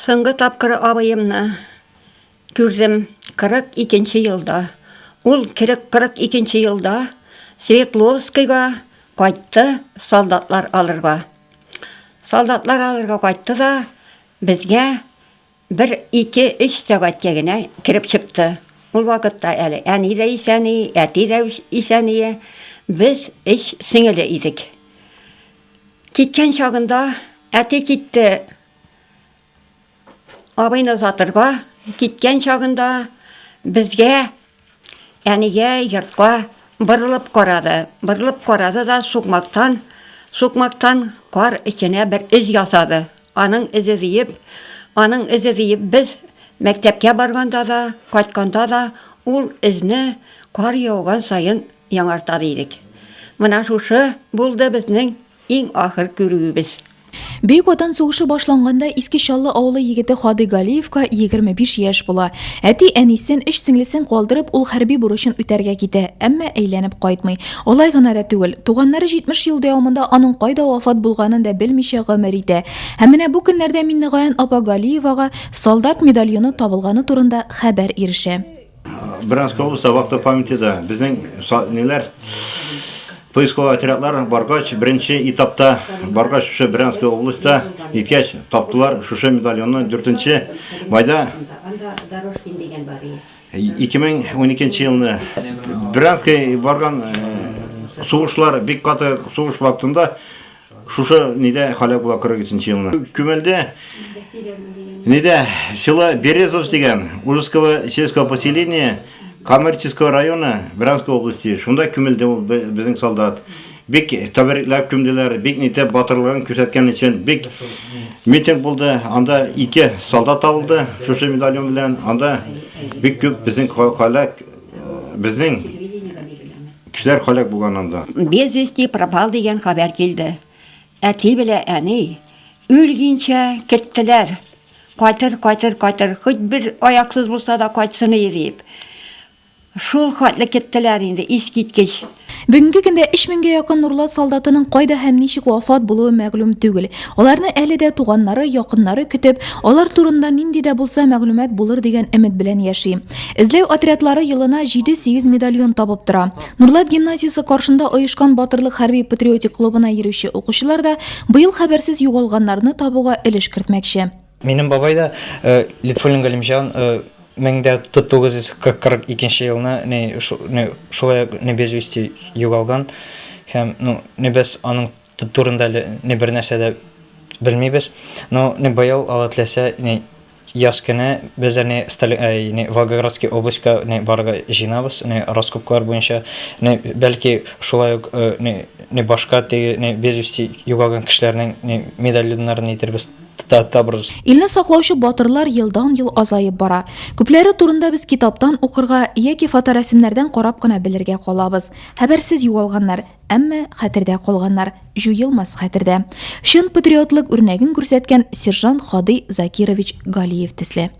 Соңгы тапкыр абыемны күрдем 42 нче елда. Ул 42 нче елда Свердловскийга кайтты солдатлар алырга. Солдатлар алырга кайтты да безгә бер, ике, өч сәгатькә генә кереп чыкты. Ул вакытта әле әни дә исән и, әти дә исән ие. Без өч сеңеле идек. Киткән чагында әти китте Абыйны озатырга киткән чагында безгә, әнигә йортка борылып карады. Борылып карады да сукмактан, сукмактан кар эченә бер эз ясады. Аның эзе диеп, аның эзе диеп без мәктәпкә барганда да, кайтканда да ул эзне кар яуган саен яңарта дидек. Менә шушы булды безнең иң ахыр күрүебез. Бөек Ватан сугышы башланганда Иске Чаллы авылы егете Һади Галиевка 25 яшь була. Әти-әнисен, өч сеңлесен калдырып, ул хәрби бурычын үтәргә китә, әмма әйләнеп кайтмый. Алай гына да түгел, туганнары 70 ел дәвамында аның кайда вафат булганын да белмичә гомер итә. Һәм менә бу көннәрдә Миннегаян апа Галиевага солдат медальоны табылганы турында хәбәр ирешә. Брянская область вахта памяти да безнең ниләр поисковый отрядлар баргач, беренче этапта баргач шушы Брянская областьта ниткәч таптылар шушы медальонны 4 майда 2012 елны Брянская барган сугышлар бик каты сугыш вакытында Шушы нидә халәк була 43 елны. Күмелде. Нидә село Березов дигән Ужского сельского поселения Коммерческого района Брянской области. Шунда күмелде ул безнең солдат. Бик тәбрикләп күмделәр, бик нитеп батырлыгын күрсәткән өчен бик митинг булды. Анда ике солдат табылды шушы медальон белән. Анда бик күп безнең халәк, безнең Кешеләр һәлак булган анда. Без вести пропал дигән хәбәр килде. Әти белә әни үлгинчә көттеләр. Кайтыр, кайтыр, кайтыр, хоть бер аяксыз булса да кайтсын ие диеп. Шул хәтле көттеләр инде, искиткеч. Бүгенге көндә өч меңгә якын Нурлат солдатының кайда һәм ничек вафат булуы мәгълүм түгел. Аларны әле дә туганнары, якыннары көтеп, алар турында нинди дә булса мәгълүмат булыр дигән өмет белән яши. Эзләү отрядлары елына җиде-сигез медальон табып тора. Нурлат гимназиясе каршында оешкан Батырлык хәрби-патриотик клубына йөрүче укучылар да быел хәбәрсез югалганнарны табуга өлеш кертмәкче. Минем бабай да, Литфуллин Галимҗан, 1942 елны шулай ук без вести югалган һәм ну без аның турында әле бернәрсә дә белмибез. Но быел, Алла теләсә, Яз көне без әле Стали, әй, не, Волгоградский областька не, барырга җыенабыз, не, раскопкалар буенча, не, бәлки шулай ук э, не, не башка теге не, без вести югалган кешеләрнең не, медальоннарын итербез, та- табырбыз. Илне саклаучы батырлар елдан-ел азаеп бара. Күпләре турында без китаптан укырга яки фоторәсемнәрдән карап кына белергә калабыз. Хәбәрсез югалганнар, Әмма хәтердә калганнар җуелмас хәтердә. Чын патриотлык үрнәген күрсәткән сержант Һади Закирович Галиев төсле.